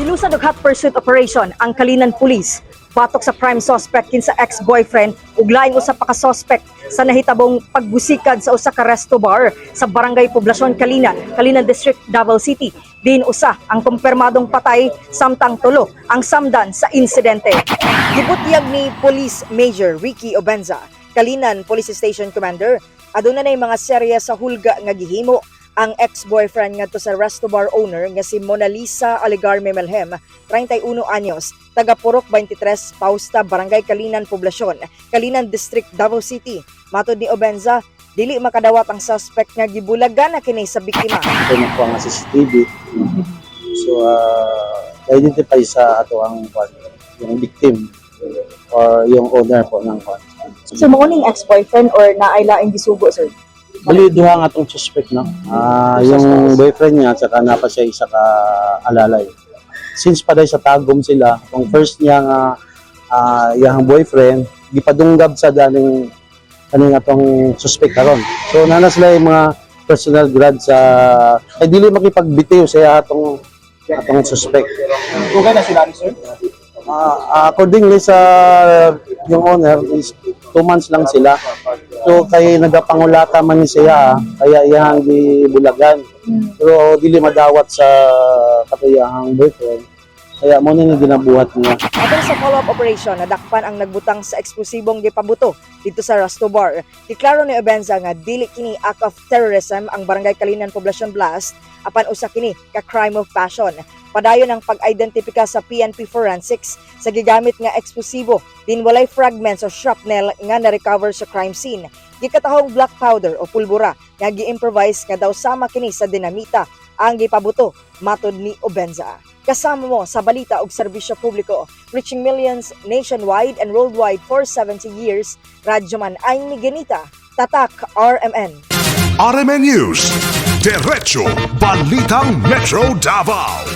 Nilusad og hot pursuit operation ang Calinan Police batok sa prime suspect kinsa ex-boyfriend ug laing usa pa ka suspect sa nahitabong pagbusikad sa usa ka resto bar sa Barangay Poblacion Calinan, Calinan District, Davao City. Din usa ang kumpirmadong patay samtang tulo ang samdan sa insidente. Gibutyag ni Police Major Ricky Obenza, Calinan Police Station Commander, aduna nay mga serye sa hulga nga gihimo ang ex-boyfriend ngadto sa resto bar owner nga si Mona Lisa Aligarme Melhem, 31 anyos, taga Purok 23, Pausta, Barangay Calinan, Poblacion, Calinan District, Davao City. Matod ni Obenza, dili makadawat ang suspect nga gibulagan na kini sa biktima. Ito na po ang CCTV. So, identify sa ato ang kwan, yung victim or yung owner po ng kwan. So, mao ning ex-boyfriend or naay laing gisugo, sir? Bali, duha nga atong suspect, no? Yung boyfriend niya, at saka naa pa siya isa ka alalay. Since paday sa Tagum sila, kung first niya nga iyang boyfriend, gipadunggab sa daning kaning atong suspect karon. So nana sila yung mga personal grudge sa ay dili makipagbitiw sa iya atong atong suspect. Dugay na sila ni sir? Accordingly sa yung owner is 2 months lang sila. So kay nagapangulata man ni siya, kaya iyang gibulagan. Pero dili madawat sa katuyahang boyfriend. Kaya mao ni ginabuhat niya. Atol sa follow-up operation, nadakpan ang nagbutang sa eksplosibong gipabuto dito sa Resto Bar. Giklaro ni Obenza nga dili kini act of terrorism ang Barangay Calinan Poblacion Blast apan usa kini ka crime of passion. Padayon ang pag-identipika sa PNP Forensics sa gigamit nga eksplosibo din walay fragments o shrapnel nga na-recover sa crime scene. Gikatahong black powder o pulbura nga gi-improvise nga daw sama kini sa dinamita ang gipabuto, matod ni Obenza. Kasama mo sa balita ug serbisyo publiko, reaching millions nationwide and worldwide for 70 years. Radyoman ay ni Genita, Tatak RMN. RMN News. Diretso Balitang Metro Davao.